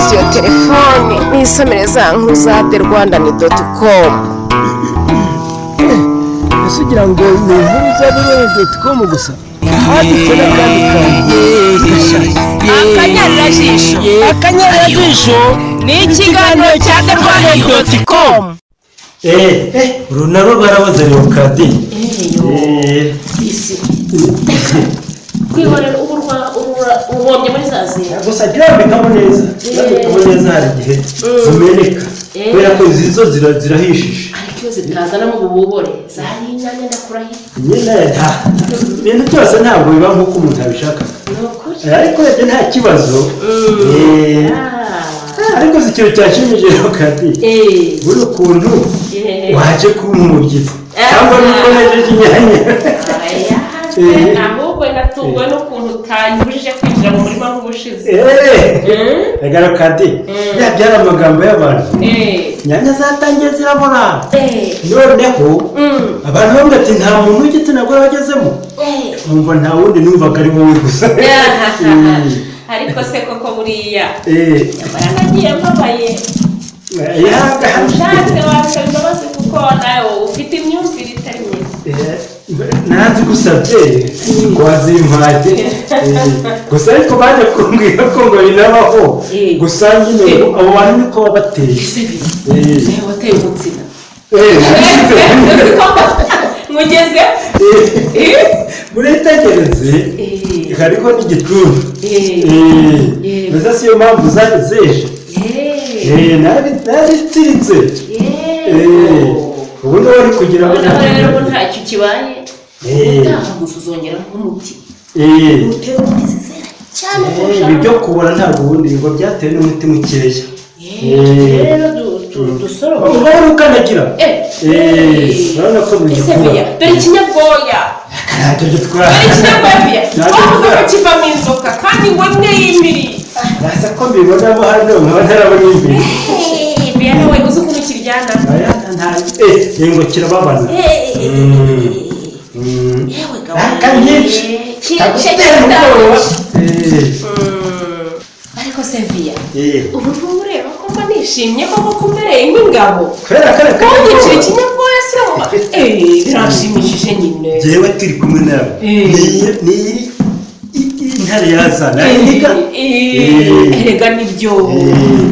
Mpereza iyo telefone nisomere za nkuru za The Rwanda ni .com. Ese ugira ngo ni inkuru za .com gusa? Handitse n'akandi kantu gashyashya. Akanyarirajisho. Akanyarirajisho. Ni ikiganiro cya The Rwanda .com. Uru nabo baraboze, Leokadi. Kwihorera ubu ubuhombye muri za zera. Gusa jya urambikamo neza, urambikamo neza, hari igihe zimeneka, kubera ko izi zo zirahishije. Ariko iyo zitazanamo ububobore zari inyanya, ndakurahiye. Nyine nta ibintu byose ntabwo biba nk'uko umuntu abishaka. Ni ukuri. Ariko urebye nta kibazo. Ariko si ikintu cyashimishije, Leokadi, buri ukuntu waje kuba umubyizi cyangwa nuko nejeje inyanya. Ahubwo natunguwe n'ukuntu utanyujije kwinjira mu murima nk'ubushize. Reka Leokadi, ya byari amagambo y'abantu. Inyanya zatangiye zirabora, noneho abantu bavuga ati nta muntu w'igitsina gore wagezemo. Numva nta wundi, numvaga ari wowe gusa. Ariko se koko buriya nyamara nagiye mbabaye. Ushatse wasaba imbabazi, kuko nawe ufite imyumvire itari myiza. Narazigusabye ngo wazimpaye. Gusa ariko baje kumbwira ko ngo binabaho. Gusa nyine abo bantu niko baba bateye. Ese nawe wateye umutsina? Mugeze. Muritegereze, hariho n'igituntu. Mbese siyo mpamvu zeje? Narabitsiritse. Ubundi wari kugira ngo Noneho rero ubu ntacyo kibaye. Utaha gusa uzongera nk'umuti, utera umuti zizera cyane kurusha. Ibi byo kubora ntabwo ubundi ngo byatewe n'umuti mukeya. Rero dusoroma. Uba wari ukandagira. Urabona ko Ese bigikura. Biya, dore ikinyabwoya. Ntacyo gitwara. Dore ikinyabwoya, Biya. Ntacyo Bavuga ko gitwara. kivamo inzoka kandi ngo imwe y'imiri. Nasa ko mbibonamo hano nkaba ntarabona imbere. Biya, nawe uzi ukuntu kiryana? Aya, nta ngo kirababana. Yewe. Akanyica. Kagutera ubwoba. Ariko se Viya, ubu ntureba ko mba nishimye koko kumbereye nk'ingabo? Kubera kare Kunyicira ikinyabwoya siroma, biranshimishije nyine. Jewe turi kumwe nawe, niyi intare yazana iniga. Erega nibyo.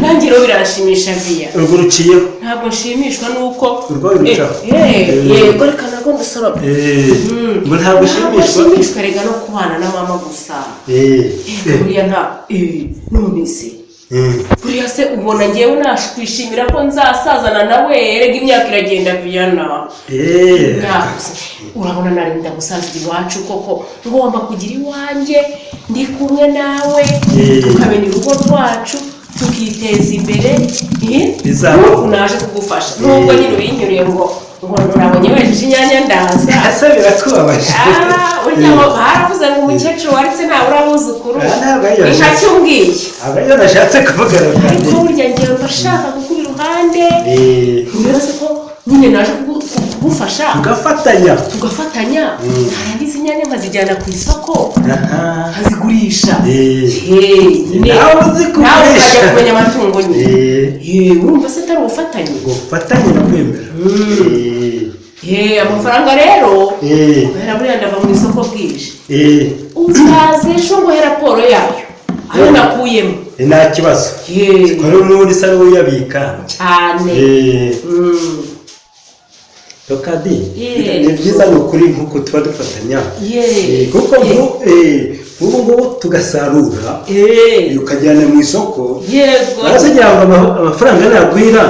Nanjye rero biranshimisha, Viya. Urwo ruciyeho. Ntabwo nshimishwa nuko Urwo rucaho. Yego, reka nabwo ndusorome. Ngo ntabwo ushimishwa? Nshimishwa erega no kubana na mama gusa. Buriya nta none se buriya se ubona ngewe nakwishimira ko nzasazana nawe? Erega imyaka iragenda, Viyana. Nakuze. Urabona narinda gusazira iwacu koko? Ngomba kugira iwanjye ndi kumwe nawe, tukamenya urugo rwacu, tukiteza imbere. Bizabaho. Nuku naje kugufasha, nubwo nyine ubinyuriye ngo nabonye wejeje inyanya ndaza. Ese birakubabaje? Ah, burya ngo baravuze ngo umukecuru waritse ntawe urabuzukuru. Ah, ntabwo ariyo. Ni nka cyumbwiye. Aba ariyo nashatse kuvuga. Ariko burya ngewe mba nshaka kukuba iruhande. Rero se ko nyine naje kugufasha, tugafatanya. Tugafatanya, narangiza inyanya nkazijyana ku isoko, nkazigurisha. Nyine Nawe uzi nawe kugurisha. ukajya kumenya amatungo nyine. Urumva se atari ubufatanye? Ubufatanye no kwemera. Amafaranga rero, kubera buriya ndava mu isoko bwije, uzaza ejo nguhe raporo yayo ayo nakuyemo. Nta kibazo. Ko rero n'ubundi isa n'uyabika. Cyane. Lokadi, ni byiza ni ukuri nk'uko tuba dufatanya. Kuko nk'ubu ngubu tugasarura, ukajyana mu isoko, barazigira ngo amafaranga nagwira,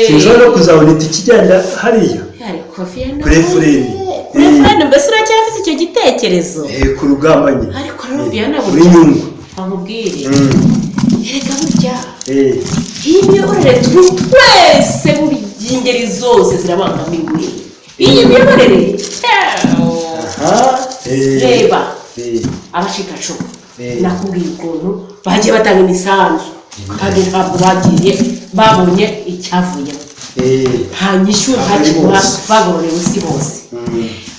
sinshobora no kuzabona itike igenda hariya Ariko Vianney, kuri Efureni. Kuri Efureni, mbese uracyafite icyo gitekerezo? Ku rugamba nyine. Ariko rero Vianney, kuri burya Nyungwe. bamubwire, erega burya iyi miyoborere turi twese, burya ingeri zose zirabangamiwe iyi miyoborere. Aha, Reba abacikacumu, nakubwiye ukuntu bagiye batanga imisanzu kandi ntabwo bagiye babonye icyavuyemo. Nta nyishyu, nta Ntabwo ari kintu bose. bagororewe, si bose.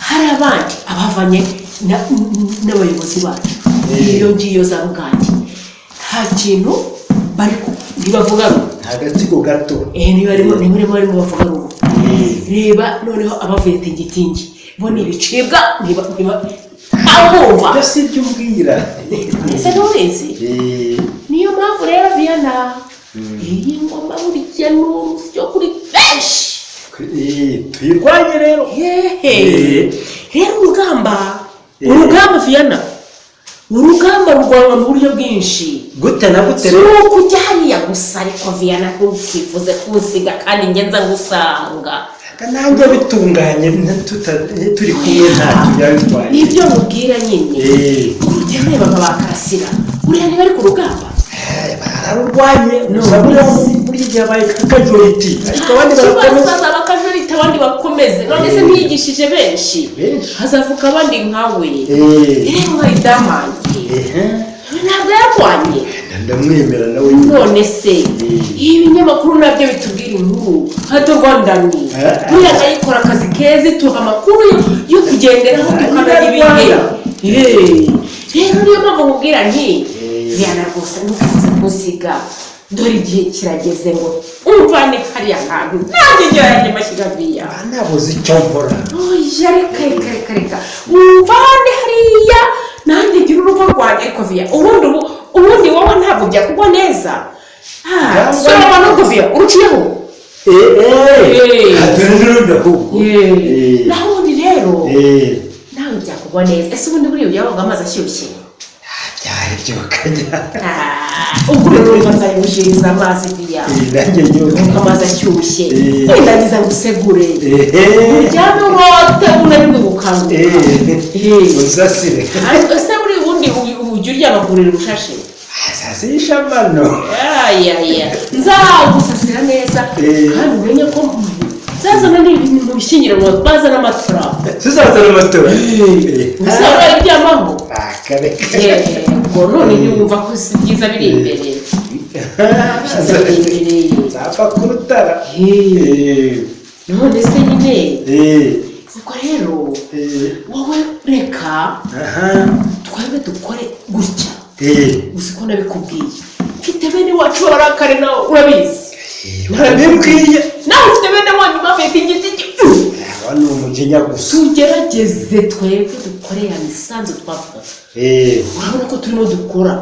Hari abandi abavanye n'abayobozi bacu iyo ngiyo za Bugande, nta kintu bari Ntibavuga rumwe. Agatsiko gato. Niba barimo bavuga rumwe. Reba noneho abavuye tingitingi bo ni ibicibwa, ntibabumva. Ibyo si ibyo umbwira. Ese ntubizi? Niyo mpamvu rero Viyana, iyi ngoma burya ni urusyo kuri benshi. Tuyirwanye rero. Hehe, rero urugamba Viyana, urugamba rurwanwa mu buryo bwinshi. Gute na gute Si rero? ukujya hariya gusa, ariko Viyana ntukifuze kunsiga kandi njye nza ngusanga. Nanjye bitunganye turi kumwe ntacyo byaba bitwaye. Nibyo mubwira nyine. Urujya reba nka ba Karasira, uriya niba ari ku rugamba. Bararurwanye gusa buriya muri iki gihe habaye kajoriti, ariko abandi barakomeza. Bazaza bakajorita, abandi bakomeze. None se ntiyigishije benshi? Benshi. Hazavuka abandi nkawe. Rero nka Idamange ntabwo yarwanye. Ndamwemera nawe. None se ibinyamakuru nabyo bitubwira inkuru nka The Rwandan, buriya nayo ikora akazi keza, ituha amakuru yo kugenderaho tukamenya ibihe. Rero niyo mpamvu nkubwira nti Viyana rwose ntukifuze kuziga, dore igihe kirageze ngo umvane hariya hantu nanjye ngeranye amashyiga Viya. Nabuze icyo nkora. Oya, reka reka reka reka, umvane hariya nanjye ngira urugo rwanjye. Ariko Viya, ubundi ubu ubundi wowe ntabwo byakugwa neza. Soroma n'ubwo Viya uruciyeho. Dore n'urundi ahubwo. Naho ubundi rero nawe byakugwa neza. Ese ubundi buriya ujya woga amazi ashyushye? Byari Ubwo urumva nzayushiriza amazi Viya. Nanjye nyoga. Amazi ashyushye, wenda ngusegure, uryame urote unanirwe gukanguka. Uzasire. Ariko ese buriya ubundi ujya uryama ku buriri bushashe? Sasisha amano. Ayaya, nzagusasira neza. Kandi umenye ko nzazana n'ibintu mu bishyingiranwa, bazana amatora. Tuzazana amatora. Uzaba uraryamaho. Kareka. Yego, none ntiwumva ko si byiza biri imbere? Byiza biri imbere. Nzapfa kurutara. None se nyine ubwo rero wowe reka twebwe dukore gutya. Uzi ko nabikubwiye, mfite bene wacu b'abarakare, nawe urabizi. Urabibwiye. Nawe ufite bene wanyu bafite igiti. Aba ni umujinya gusa. Tugerageze twebwe dukore ya misanzu twavuga. Urabona ko turimo dukora.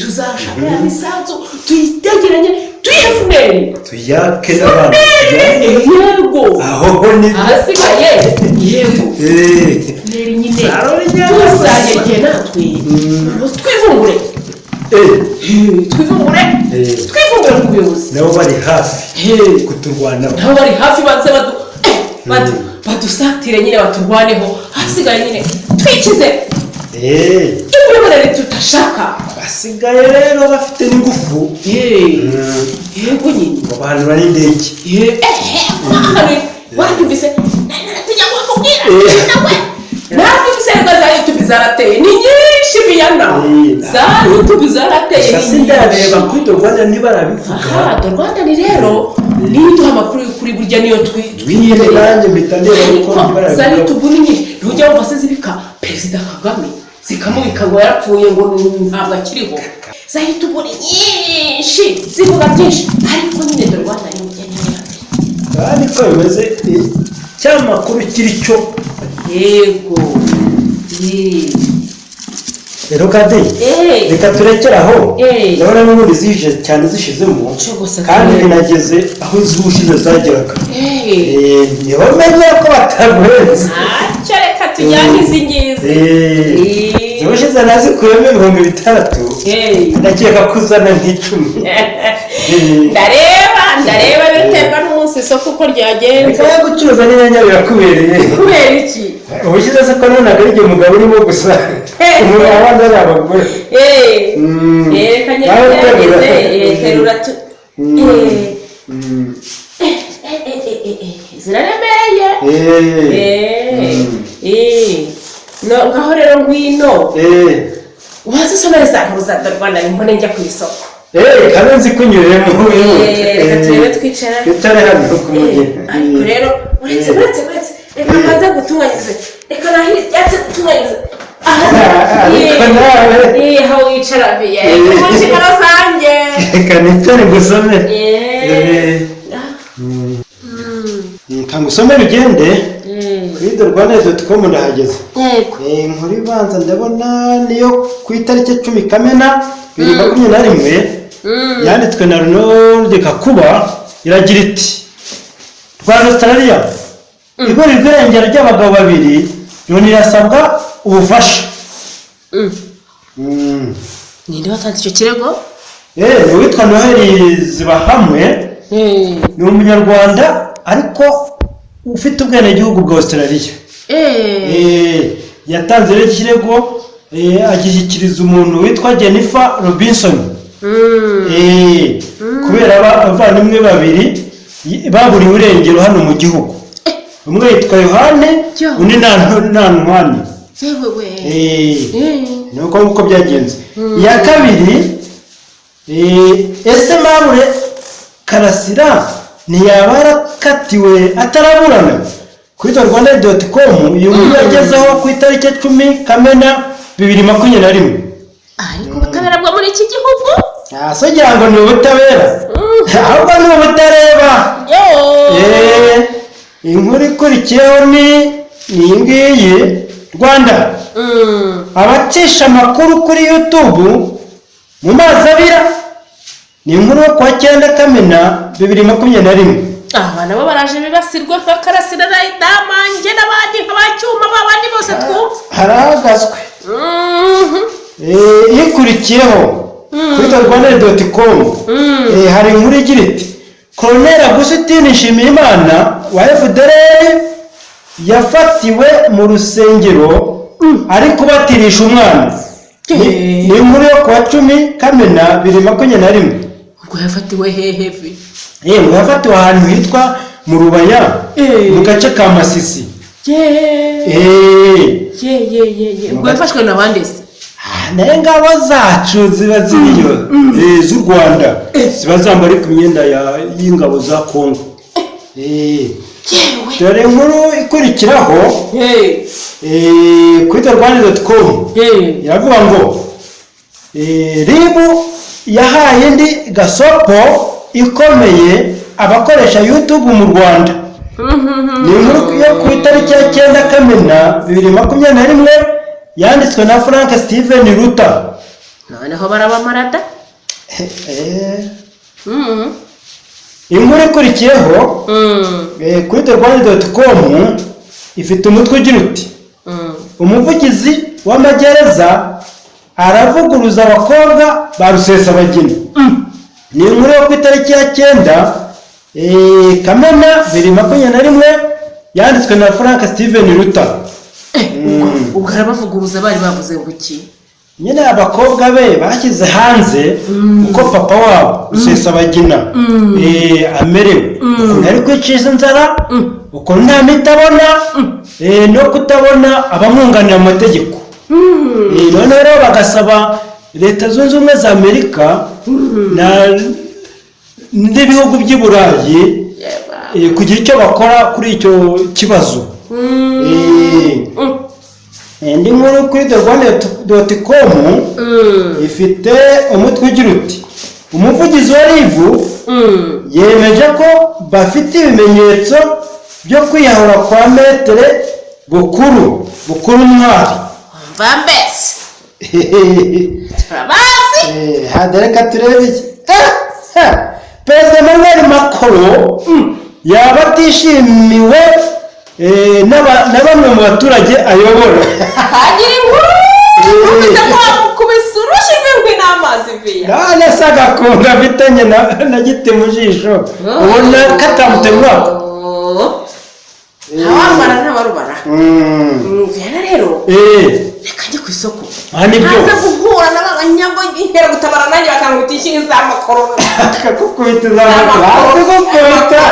Tuzashaka ya misanzu tuyitegeranye, tuyihe FNL. Tuyake n'abantu. Yego. Aho ni. Ahasigaye yego FNL nyine tuzagera natwe twivumbure. Twivumbure, twivumbure ku buyobozi. Nabo bari hafi kuturwanaho. Nabo bari hafi, baze badusatire nyine, baturwaneho. Ahasigaye nyine twikize imiyoborere tutashaka. Basigaye rero bafite n'ingufu. Yego nyine. Ngo abantu bari indege. Wabyumvise, tujya kukubwira nawe nabyumvise. Reka, za YouTube zarateye ni nyinshi Viyana, za YouTube zarateye ni Sasa ndareba kuri The Rwanda niba arabivuga. Aha, The Rwanda ni rero niyo iduha amakuru y'ukuri, burya niyo Nyine nanjye mpita ndeba uko niba za arabivuga. YouTube ni nyinshi. Ntujya wumva se zibika Perezida Kagame, zikamubika ngo yarapfuye, ngo ntabwo akiriho? Za YouTube ni nyinshi, zivuga byinshi, ariko nyine The Rwanda ni burya niyo ya mbere. Kandi ko bimeze, cyamakuru kiri cyo. Yego. Rero kadi, reka turekere aho. Ndabona n'ubundi zije cyane zishizemo, kandi binageze aho iz'ubushize zageraga. Niho menya ko bataguhenze. Ntacyo, reka tujyane izi ngizi. Iz'ubushize nazikuyemo 6000, ndakeka ko uzana nk'icumi. Ndareba, ndareba, biterwa n'umunsi isoko uko ryagenze. Reka gucuruza n'inyanya birakubereye. Kubera iki? Ubushize se ko nonaga ari igihe umugabo urimo gusa, umuntu abandi ari abagore. Reka Nawe terura. ngerageze, terura tu. Ziraremereye. No ngaho rero ngwino ubanze usomere za nkuru za The Rwanda, mbone njya ku isoko. Kandi nzi kunyuremo. Reka turebe, twicara. Twicare hano ku mugeni. Ariko rero uretse uretse uretse, reka mbanze gutunganyirize, reka nahire ibyatsi gutunganyirize aha. Ariko nawe. Aho wicara biye mu nshingano zanjye. Reka. Nongere ngusomere. Eh. Kangusomere ugende. Kuri The Rwanda dot com ndahageze. Yego. Inkuru ibanza ndabona niyo ku itariki 10 Kamena 2021, yanditswe na Ronald Kakuba, iragira iti: "Rwanda Australia, iburirwa irengero ry'abagabo babiri, Loni irasabwa ubufasha." Ninde watanze icyo kirego? Ni uwitwa Noheli Zibahamwe, ni umunyarwanda ariko ufite ubwenegihugu bwa Australia. Yatanze rero ikirego, agishyikiriza umuntu witwa Jennifer Robinson, kubera abavandimwe babiri baburiwe irengero hano mu gihugu, umwe yitwa Yohane, undi Nantwani. Yewe we. Ni uko nguko byagenze. Iya kabiri, ese Mabure Karasira ntiyaba yarakatiwe ataraburana? Kuri Rwanda dot com, iyo nkuru yagezeho ku itariki 10 Kamena 2021. Ariko ubutabera bwo muri iki gihugu! So ngira ngo ni ubutabera, ahubwo ni ubutareba. Yo. Inkuru ikurikiyeho ni iyi ngiyi: Rwanda, abacisha amakuru kuri YouTube mu mazi abira. Ni inkuru yo kuwa 9 Kamena 2021. Aba nabo baraje bibasirwa nka Karasira na Idamange n'abandi nka ba Cyuma, babandi bose twumva. Harahagazwe. Ikurikiyeho kuri Rwanda dot com, hari inkuru igira iti: "Colonel Augustin Nshimiyimana wa FDLR yafatiwe mu rusengero ari kubatirisha umwana." Ni inkuru yo kuwa 10 Kamena 2021. Ubwo yafatiwe hehe vi? Ngo yafatiwe ahantu hitwa mu Rubaya, mu gace ka Masisi. Ye ye ye ye ye, ubwo yafashwe na bande se? Nayo ngabo zacu ziba ziriyo, z'u Rwanda, ziba zambaye ariko imyenda y'ingabo za Kongo. Yewe. Dore inkuru ikurikiraho, kuri Rwanda dot com, iravuga ngo RIB yahaye indi gasopo ikomeye abakoresha YouTube mu Rwanda. Ni inkuru yo ku itariki ya 9 Kamena 2021, yanditswe na Frank Steven Ruta. Noneho barabamarada. Inkuru ikurikiyeho, kuri Rwanda dot com, ifite umutwe ugira uti: "Umuvugizi w'amagereza aravuguruza abakobwa ba Rusesabagina." Ni inkuru yo ku itariki ya 9 Kamena 2021, yanditswe na Frank Steven Ruta. Ubwo arabavuguruza, bari bavuze ngo iki? Nyine abakobwa be bashyize hanze uko papa wabo Rusesabagina amerewe, ukuntu ari kwicisha inzara, ukuntu nta miti abona, no kutabona abamwunganira mu mategeko. Noneho rero bagasaba Leta Zunze Ubumwe za Amerika n'ibihugu by'i Burayi kugira icyo bakora kuri icyo kibazo. Indi nkuru kuri The Rwanda dot com ifite umutwe ugira uti: "Umuvugizi wa RIB yemeje ko bafite ibimenyetso byo kwiyahura kwa Maître Bukuru Ntwari." Mva mbese, turabazi. Hada reka turebe iki. Perezida Emmanuel Macron yaba atishimiwe na bamwe mu baturage ayobora. Hagira inkuru! Ufite ko wamukubise urushyi rw'inkwi n'amazi viya. None se agakunga afitanye na giti mu jisho, ubona katamutema? Ntawarubara, ntawarubara. Viana rero, reka njye ku isoko. Aha nibyo. Ntaza guhura n'abanyago inkeragutabara nanjye bakankubita inshinge z'amakoro. Akakukubita iz'amakoro, akakukubita.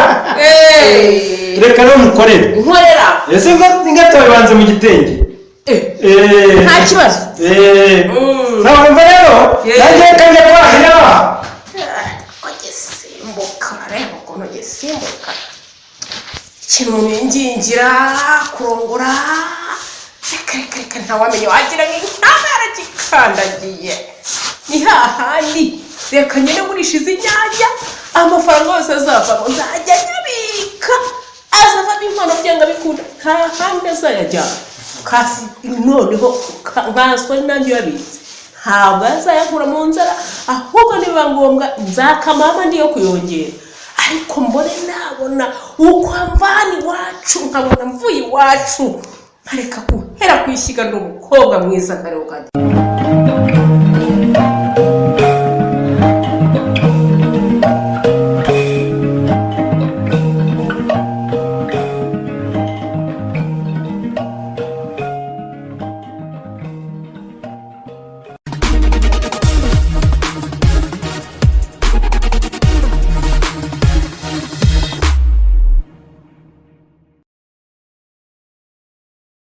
Reka rero mukorere. Nkorera. Ese ingata wabibanze mu gitenge? Nta kibazo. Sawa, umva rero, nanjye reka njya kwahira. Ko gisimbuka, urareba ukuntu gisimbuka, ikintu ningingira kurongora. Reka reka reka, ntawamenya, wagira ngo intama yaragikandagiye, ni hahandi. Reka nyine ngurisha izi nyanya, amafaranga yose azavamo nzajya nyabika, azavamo inkono byanga bikunda, nta handi azayajyana. Kasi noneho nkanswe nanjye uyabitse, ntabwo azayakura mu nzara, ahubwo nibiba ngombwa nzakamama ndiyo kuyongera, ariko mbone nabona uko amvana iwacu, nkabona mvuye iwacu, nkareka guhera ku ishyiga, ndi umukobwa mwiza nkareba ukajya.